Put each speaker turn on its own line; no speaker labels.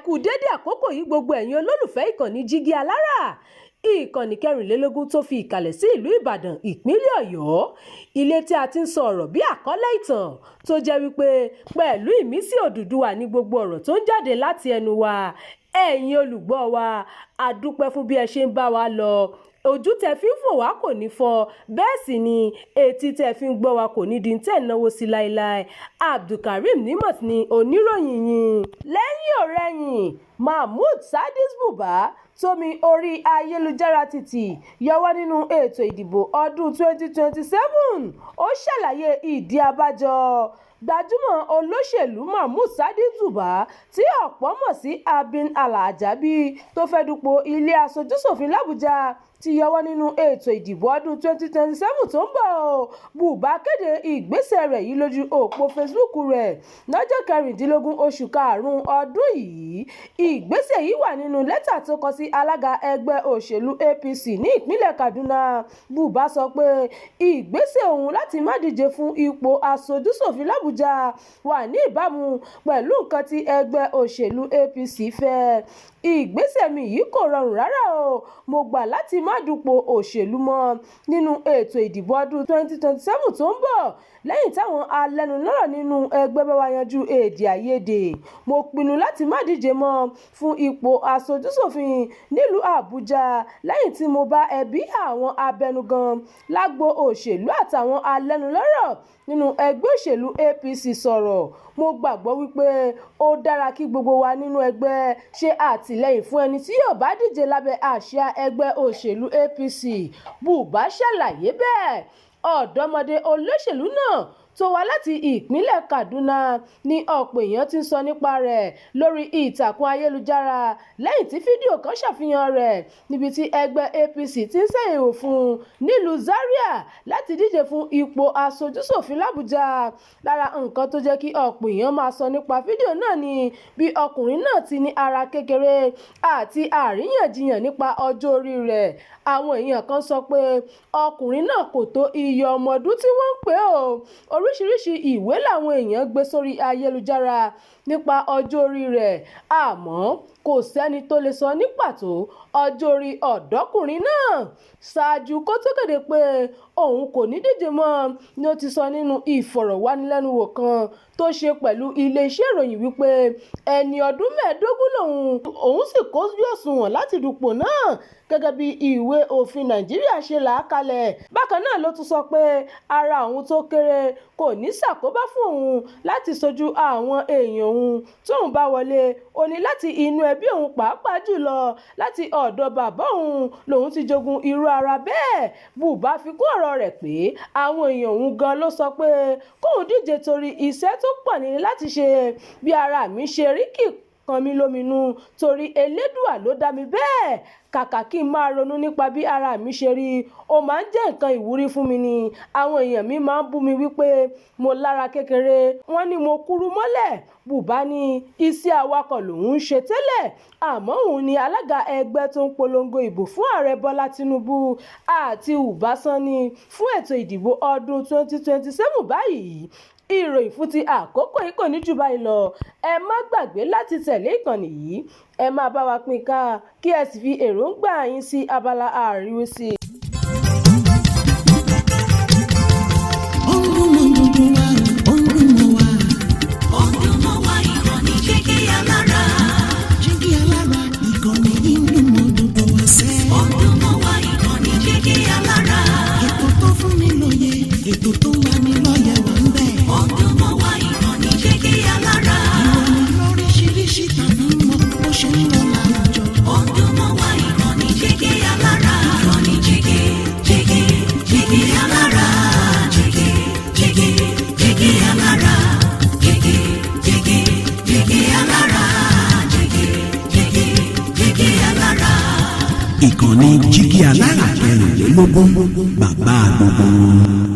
Kú dédé àkókò yìí, gbogbo ẹ̀yin olólùfẹ́ ìkànnì Jígí Alára, ìkànnì 24 tó fi ìkàlẹ̀ sí ìlú Ìbàdàn, ìpínlẹ̀ Ọ̀yọ́, ilé tí a ti ń sọ ọ̀rọ̀ bí àkọlé ìtàn tó jẹ́ wípé pẹ̀lú ìmísí Odùduwà ní gbogbo ọ̀rọ̀ tó ń jáde láti ẹnu wa. Ẹ̀yin olùgbọ́ wa, a dúpẹ́ fún bí ẹ ṣe ń bá wa lọ. Ojú tẹ fi ń fò wá kò ní fọ́, bẹ́ẹ̀ sì ni etí tẹ fi ń gbọ́ wa kò ní di tẹ̀ náwó sí láéláé. Abdulkareem Nimot ni oníròyìn yín. Lẹ́yìn ọ̀rẹ̀yìn, Mahmood Sadis Buba tómi orí ayélujára títì yọwọ́ nínú ètò ìdìbò ọdún 2027, ó ṣàlàyé ìdí abájọ. Gbajúmọ̀ olóṣèlú Mahmood Sadis Buba, tí ọ̀pọ̀ mọ̀ sí Abin Alàjábí, tó fẹ́ dupò ilé aṣojú-ṣòfin làbújá, ti yọwọ́ nínú ètò ìdìbò ọdún 2027 tó ń bọ̀. Buba kéde ìgbésẹ̀ rẹ̀ yìí lójú òpó Facebook rẹ̀ lọ́jọ́ 16 oṣù karùn-ún ọdún yìí. Ìgbésẹ̀ yìí wà nínú lẹ́tà tó kọ sí alága ẹgbẹ́ òṣèlú APC ní ìpínlẹ̀ Kaduna. Buba sọ pé ìgbésẹ̀ òun láti má díje fún ipò aṣojú-ṣòfin làbújá wà ní ìbámu pẹ̀lú nǹkan tí ẹgbẹ́ òṣèlú APC fẹ́. "Ìgbésẹ̀ mi yìí kò rọrùn rárá o. Mo gbà láti má dupò òṣèlú mọ́ nínú ètò ìdìbò ọdún 2027 tó ń bọ̀ lẹ́yìn táwọn alẹ́nulọ́rọ̀ nínú ẹgbẹ́ bá wa yanjú èdè àìyedè. Mo pinnu láti má díje mọ́ fún ipò aṣojú-ṣòfin nílùú Àbújá lẹ́yìn tí mo bá ẹbí, àwọn abẹnugan lágbo òṣèlú àtàwọn alẹ́nulọ́rọ̀ nínú ẹgbẹ́ òṣèlú APC sọ̀rọ̀. Mo gbàgbọ́ wípé ó dára kí gbogbo wa nínú ẹgbẹ́ ṣe àtìlẹ́yìn fún ẹni tí yóò bá díje lábẹ́ àsíá ẹgbẹ́ òṣèlú APC," Buba ṣàlàyé bẹ́ẹ̀. Ọ̀dọ́mọdé olóṣèlú náà tó wá láti ìpínlẹ̀ Kaduna ní ọ̀pọ̀ èèyàn ti ń sọ nípa rẹ̀ lórí ìtàkùn ayélujára lẹ́yìn tí fídíò kan ṣàfihàn rẹ̀ níbi tí ẹgbẹ́ APC ti ń ṣàyẹ̀wò fún un nílùú Zaria láti díje fún ipò aṣojú-ṣòfin làbújá. Lára nǹkan tó jẹ́ kí ọ̀pọ̀ èèyàn máa sọ nípa fídíò náà ni bí ọkùnrin náà ti ní ara kékeré àti àríyànjiyàn nípa ọjọ́ orí rẹ̀. Àwọn èèyàn kan sọ pé ọkùnrin náà kò tó iye ọmọ ọdún tí wọ́n ń pè ó. Oríṣiríṣiì ìwé làwọn èèyàn gbé sórí ayélujára nípa ọjọ́ orí rẹ̀, àmọ́ kò sẹ́ni tó lè sọ ní pàtó ọjọ́ orí ọ̀dọ́kùnrin náà. Ṣáájú kó tó kéde pé òun kò ní díje mọ́ ni ó ti sọ nínú ìfọ̀rọ̀wánilẹ́nuwò kan tó ṣe pẹ̀lú iléeṣẹ́ ìròyìn wípé ẹni ọdún 15 lòun, òun sì kójú òṣùwọ̀n láti dupò náà gẹ́gẹ́ bí ìwé òfin Nàìjíríà ṣe là á kalẹ̀. Bákan náà ló tún sọ pé ara òun tó kéré kò ní ṣàkóbá fún òun láti ṣojú àwọn èèyàn òun tóun bá wọlé. Ó ní láti inú ẹbí òun, pàápàá jùlọ láti ọ̀dọ̀ bàbá òun lòun ti jogún irú ara bẹ́ẹ̀. Buba fi kún ọ̀rọ̀ rẹ̀ pé àwọn èèyàn òun gan ló sọ pé kóun díje torí iṣẹ́ tó pọ̀ nílé láti ṣe. "Bí ara mi ṣe rí kì í kan mí lóminú torí Elédùà ló dá mi bẹ́ẹ̀. Kàkà kí n máa ronú nípa bí ara mi ṣe rí, ó máa ń jẹ́ nǹkan ìwúrí fún mi ni. Àwọn èèyàn mi máa ń bú mi wípé mo lára kékeré, wọ́n ní mo kúrú mọ́lẹ̀." Buba ní iṣẹ́ awakọ̀ lòun ń ṣe tẹ́lẹ̀, àmọ́ òun ni alága ẹgbẹ́ tó ń polongo ìbò fún Ààrẹ Bọ́lá Tinubu àti Uba Sani fún ètò ìdìbò ọdún 2027 báyìí. Ìròyìn fún ti àkókò yìí kò ní jù báyìí lọ. Ẹ má gbàgbé láti tẹ̀lé ìkànnì yìí, ẹ máa bá wa pín ká, kí ẹ sì fi èròǹgbà yín sí abala àríwísí.
Ó ń dún mọ́ gbogbo wa, ó ń dún mọ́ wa.
Ó ń dún mọ́ wa, ìkànnì Jígí Alára.
Jígí Alára, ìkànnì yìí ń dún mọ́ gbogbo wa sẹ́.
Ó ń dún mọ́ wa, ìkànnì Jígí Alára.
Ètò tó fún ni lóye, ètò tó ń lani lọ́yẹ̀ wà ń bẹ̀.
Ó ń dún mọ́ wa, ìkànnì Jígí Alára.
Ìròyìn lóríṣiríṣi tàbí mọ bó ṣe ń lọ láwùjọ.
Ó ń dún mọ́ wa, ìkànnì Jígí Alára. Ìkànnì Jígí, Jígí, Jígí Alára. Jígí, Jígí, Jígí Alára. Jígí, Jígí, Jígí Alára. Jígí, Jígí, Jígí Alára.
Ìkànnì Jígí Alára 24, bàbá gbogbo wọn.